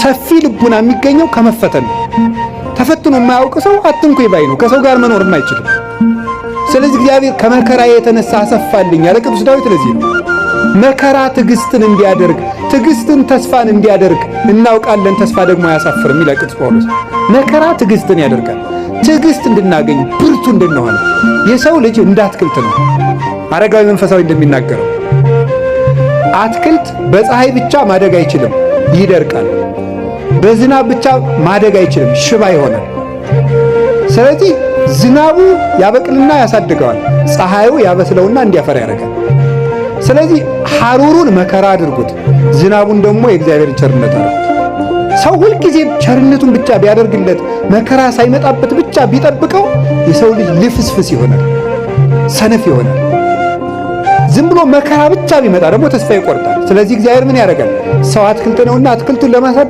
ሰፊ ልቡና የሚገኘው ከመፈተን ነው። ተፈትኖ የማያውቅ ሰው አትንኩኝ ባይ ነው። ከሰው ጋር መኖርም አይችልም። ስለዚህ እግዚአብሔር ከመከራ የተነሳ አሰፋልኝ ያለ ቅዱስ ዳዊት ለዚህ ነው። መከራ ትዕግስትን እንዲያደርግ፣ ትዕግስትን ተስፋን እንዲያደርግ እናውቃለን። ተስፋ ደግሞ አያሳፍርም ይላል ቅዱስ ጳውሎስ። መከራ ትዕግስትን ያደርጋል። ትዕግስት እንድናገኝ፣ ብርቱ እንድንሆን። የሰው ልጅ እንደ አትክልት ነው። አረጋዊ መንፈሳዊ እንደሚናገረው አትክልት በፀሐይ ብቻ ማደግ አይችልም፣ ይደርቃል። በዝናብ ብቻ ማደግ አይችልም፣ ሽባ ይሆናል። ስለዚህ ዝናቡ ያበቅልና ያሳድገዋል፣ ፀሐዩ ያበስለውና እንዲያፈራ ያደርጋል። ስለዚህ ሐሩሩን መከራ አድርጉት፣ ዝናቡን ደግሞ የእግዚአብሔር ቸርነት አድርጉት። ሰው ሁልጊዜ ቸርነቱን ብቻ ቢያደርግለት፣ መከራ ሳይመጣበት ብቻ ቢጠብቀው የሰው ልጅ ልፍስፍስ ይሆናል፣ ሰነፍ ይሆናል። ዝም ብሎ መከራ ብቻ ቢመጣ ደግሞ ተስፋ ይቆርጣል። ስለዚህ እግዚአብሔር ምን ያደርጋል? ሰው አትክልት ነውና አትክልቱን ለማሳደግ